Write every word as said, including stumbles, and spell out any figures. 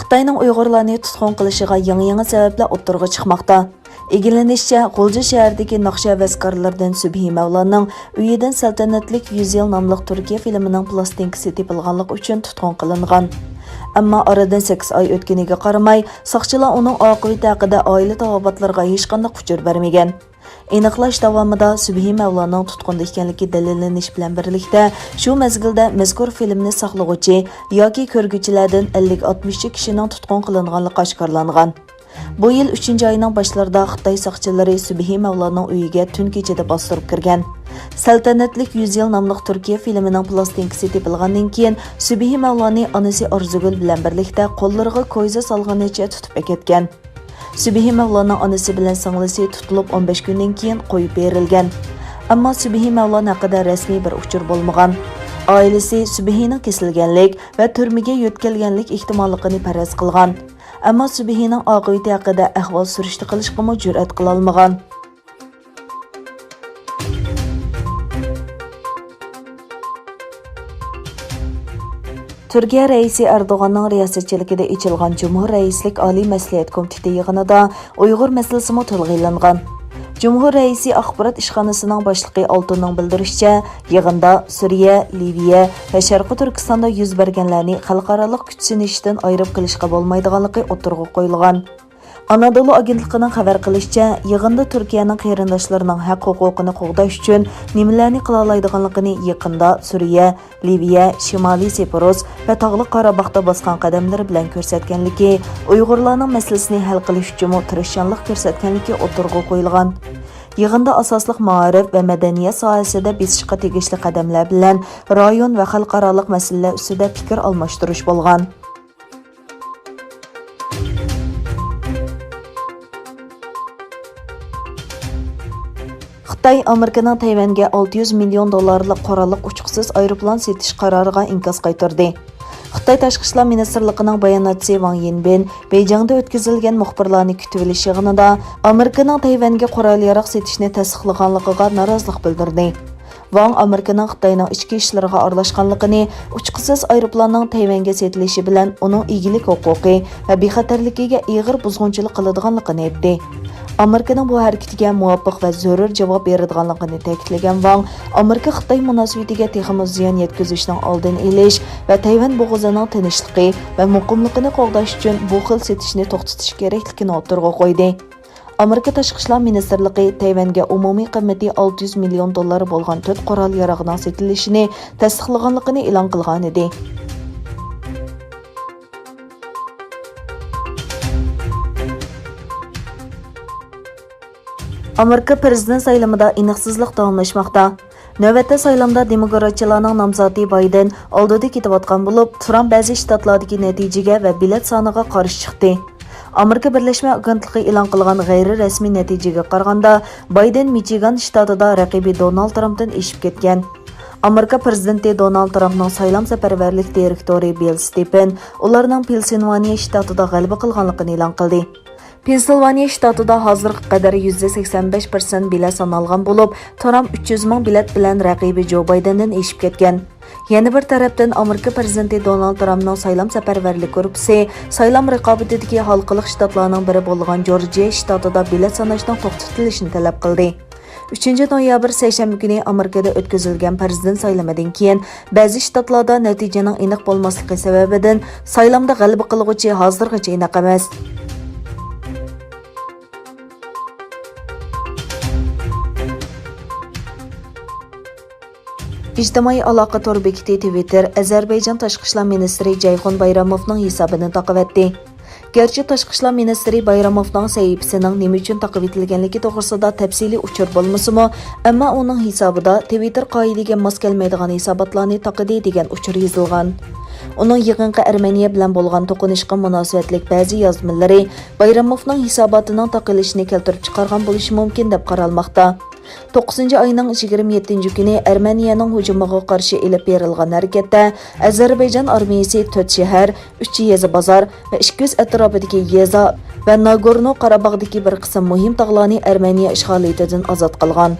خىتاينىڭ ئۇيغۇرلارنى تۇتقۇن قىلىشىغا يېڭى-يېڭى سەۋەبلەر ئوتتۇرىغا چىقماقتا. ئىگىلىنىشىچە، غۇلجا شەھىرىدىكى ناخشا ھەۋەسكارلىرىدىن سۈبھى مەۋلانىڭ ئۆيىدىن سەلتەنەتلىك يۈز يىل ناملىق تۈركىيە فىلىمىنىڭ پىلاستىنكىسى تېپىلغانلىقى ئۈچۈن تۇتقۇن قىلىنغان. ئەمما ئارىدىن سەككىز ئاي ئۆتكىنىگە قارىماي، ساقچىلار ئۇنىڭ ئاقىۋىتى ھەققىدە ئائىلە تاۋابىئاتلىرىغا ھېچقانداق ئۇچۇر بەرمىگەن. ئېنىقلاش داۋامىدا سۈبھى مەۋلانىڭ تۇتقۇندا ئىكەنلىكى دەلىللىنىش بىلەن بىرلىكتە، شۇ مەزگىلدە مەزكۇر فىلىمنى ساقلىغۇچى ياكى كۆرگۈچىلەردىن ئەللىك-ئاتمىشچە كىشىنىڭ تۇتقۇن قىلىنغانلىقى ئاشكارىلانغان. بۇ يىل ئۈچىنچى ئاينىڭ باشلىرىدا خىتاي ساقچىلىرى سۈبھى مەۋلاننىڭ ئۆيىگە تۈن كېچىدە باستۇرۇپ كىرگەن. سەلتەنەتلىك يۈز يىل ناملىق تۈركىيە فىلىمىنىڭ پىلاستىنكىسى تېپىلغاندىن كېيىن، سۈبھى مەۋلانى ئانىسى ئارزۇگۈل بىلەن بىرلىكتە قوللىرىغا كويزا سالغىنىچە تۇتۇپ ئەكەتكەن. سۈبھى مەۋلاننىڭ ئانىسى بىلەن سىڭلىسى تۇتۇلۇپ ئون بەش كۈندىن كېيىن قويۇپ بېرىلگەن. ئەمما سۈبھى مەۋلان ھەققىدە رەسمىي بىر ئۇچۇر بولمىغان. ئائىلىسى سۈبھىنىڭ كېسىلگەنلىك ۋە تۈرمىگە يۆتكەلگەنلىك ئېھتىماللىقىنى پەرەز قىلغان. ئەمما سۈبھىنىڭ ئاقىۋىتى ھەققىدە ئەھۋال سۈرۈشتە قىلىشقىمۇ جۈرئەت قىلالمىغان. تۈركىيە رەئىسى ئەردوغاننىڭ رىياسەتچىلىكىدە ئېچىلغان جۇمھۇر رەئىسلىك ئالىي مەسلىھەت كومىتېتى يىغىنىدا ئۇيغۇر مەسىلىسىمۇ تىلغا ئېلىنغان. جۇمھۇر رەئىسى ئاخبارات ئىشخانىسىنىڭ باشلىقى ئالتۇننىڭ بىلدۈرۈشىچە، يىغىندا سۈرىيە، لىۋىيە ۋە شەرقىي تۈركىستاندا يۈز بەرگەنلەرنى خەلقئارالىق كۈچ سىنىشىشتىن ئايرىپ قېلىشقا بولمايدىغانلىقى ئوتتۇرىغا قويۇلغان. ئانادولۇ ئاگېنتلىقىنىڭ خەۋەر قىلىشىچە، يىغىندا تۈركىيەنىڭ قېرىنداشلىرىنىڭ ھەق-ھوقۇقىنى قوغداش ئۈچۈن نېمىلەرنى قىلالايدىغانلىقىنى يېقىندا سۈرىيە، لىۋىيە، شىمالىي سىپىرۇس ۋە تاغلىق قاراباغدا باسقان قەدەملىرى بىلەن كۆرسەتكەنلىكى، ئۇيغۇرلارنىڭ مەسىلىسىنى ھەل قىلىش ئۈچۈنمۇ تىرىشچانلىق كۆرسەتكەنلىكى ئوتتۇرىغا قويۇلغان. يىغىندا ئاساسلىق مائارىپ ۋە مەدەنىيەت ساھەسىدە بېسىشقا تېگىشلىك قەدەملەر بىلەن رايون ۋە خەلقئارالىق مەسىلىلەر ئۈستىدە پىكىر ئالماشتۇرۇش بولغان. خىتاي ئامېرىكىنىڭ تەيۋەنگە ئالتە يۈز مىليون دوللارلىق قوراللىق ئۇچقۇچىسىز ئايروپىلان سېتىش قارارىغا ئىنكاس قايتۇردى. خىتاي تاشقى ئىشلار مىنىستىرلىقىنىڭ باياناتچىسى ۋاڭ يىنبىن بېيجىڭدا ئۆتكۈزۈلگەن مۇخبىرلارنى كۈتۈۋېلىش يىغىنىدا ئامېرىكىنىڭ تەيۋەنگە قورال-ياراغ سېتىشنى تەستىقلىغانلىقىغا نارازىلىق بىلدۈردى. ۋاڭ ئامېرىكىنىڭ خىتاينىڭ ئىچكى ئىشلىرىغا ئارىلاشقانلىقىنى، ئۇچقۇسىز ئايروپىلاننىڭ تەيۋەنگە سېتىلىشى بىلەن ئۇنىڭ ئىگىلىك ھوقۇقى ۋە بىخەتەرلىكىگە ئېغىر بۇزغۇنچىلىق قىلىدىغانلىقىنى ئېيتتى. ئامېرىكىنىڭ بۇ ھەرىكىتىگە مۇۋاپىق ۋە زۆرۈر جاۋاب بېرىدىغانلىقىنى تەكىتلىگەن ۋاڭ، ئامېرىكا خىتاي مۇناسىۋىتىگە تېخىمۇ زىيان يەتكۈزۈشنىڭ ئالدىنى ئېلىش ۋە تەيۋەن بوغۇزىنىڭ تىنچلىقى ۋە مۇقىملىقىنى قوغداش ئۈچۈن بۇ خىل سېتىشنى توختىتىش كېرەكلىكىنى ئوتتۇرىغا قويدى. ئامېرىكا تاشقى ئىشلار مىنىستىرلىقى تەيۋەنگە ئومۇمىي قىممىتى ئالتە يۈز مىليون دوللار بولغان تۆت قورال ياراغنىڭ سېتىلىشىنى تەستىقلىغانلىقىنى ئېلان قىلغانىدى. ئامېرىكا پىرېزىدېنت سايلىمىدا ئېنىقسىزلىق داۋاملاشماقتا. نۆۋەتتە سايلامدا دېموكراتچىلارنىڭ نامزاتى بايدېن ئالدىدا كېتىۋاتقان بولۇپ، ترامپ بەزى شتاتلاردىكى نەتىجىگە ۋە بېلەت سانىغا قارشى چىقتى. ئامېرىكا بىرلەشمە ئاگېنتلىقى ئېلان قىلغان غەيرىي رەسمىي نەتىجىگە قارىغاندا، بايدېن مىچىگان شتاتىدا رەقىبى دونالد ترامپتىن ئېشىپ كەتكەن. ئامېرىكا پىرېزىدېنتى دونالد ترامپنىڭ سايلام سەپەرۋەرلىك دىرېكتورى بىل ستېپېن ئۇلارنىڭ پېنسىلۋانىيە شتاتىدا غەلىبە قىلغانلىقىنى ئېلان قىلدى. پېنسىلۋانىيە شتاتىدا ھازىرغا قەدەر يۈزدە سەكسەن بەش پىرسەنت بېلەت سانالغان بولۇپ، ترامپ ئۈچ يۈز مىڭ بېلەت بىلەن رەقىبى جو بايدېندىن ئېشىپ كەتكەن. يەنە بىر تەرەپتىن، ئامېرىكا پىرېزىدېنتى دونالد ترامپنىڭ سايلام سەپەرۋەرلىك گۇرۇپپىسى سايلام رىقابىتىدىكى ھالقىلىق شتاتلارنىڭ بىرى بولغان جورجىيە شتاتىدا بېلەت ساناشنىڭ توختىتىلىشىنى تەلەپ قىلدى. ئۈچىنچى نويابىر سەيشەنبە كۈنى ئامېرىكىدا ئۆتكۈزۈلگەن پىرېزىدېنت سايلىمىدىن كېيىن، بەزى شتاتلاردا نەتىجىنىڭ ئېنىق بولماسلىقى سەۋەبىدىن، سايلامدا غەلىبە قىلغۇچى ھازىرغىچە ئېنىق ئەمەس. ئىجتىمائىي ئالاقە تور بېكىتى تىۋىتتېر ئەزەربەيجان تاشقى ئىشلار مىنىستىرى جەيخۇن بايراموفنىڭ ھېسابىنى تاقىۋەتتى. گەرچە تاشقى ئىشلار مىنىستىرى بايراموفنىڭ سەھىپىسىنىڭ نېمە ئۈچۈن تاقىۋېتىلگەنلىكى توغرىسىدا تەپسىلىي ئۇچۇر بولمىسىمۇ، ئەمما ئۇنىڭ ھېسابىدا تىۋىتتېر قائىدىگە ماس كەلمەيدىغان ھېساباتلارنى تاقىدى دېگەن ئۇچۇر يېزىلغان. ئۇنىڭ يېقىنقى ئەرمېنىيە بىلەن بولغان توقۇنۇشقا مۇناسىۋەتلىك بەزى يازمىلىرى بايراموفنىڭ ھېساباتىنىڭ تاقىلىشىنى كەلتۈرۈپ چىقارغان بولۇشى مۇمكىن دەپ قارالماقتا. توققۇزىنچى ئاينىڭ يىگىرمە يەتتىنچى كۈنى ئەرمېنىيەنىڭ ھۇجۇمىغا قارشى ئېلىپ بېرىلغان ھەرىكەتتە ئەزەربەيجان ئارمىيەسى تۆت شەھەر، ئۈچ يېزا بازار ۋە ئىككى يۈز ئەتراپىدىكى يېزا ۋە ناگورنو قاراباغدىكى بىر قىسىم مۇھىم تاغلارنى ئەرمېنىيە ئىشغالىيىتىدىن ئازاد قىلغان.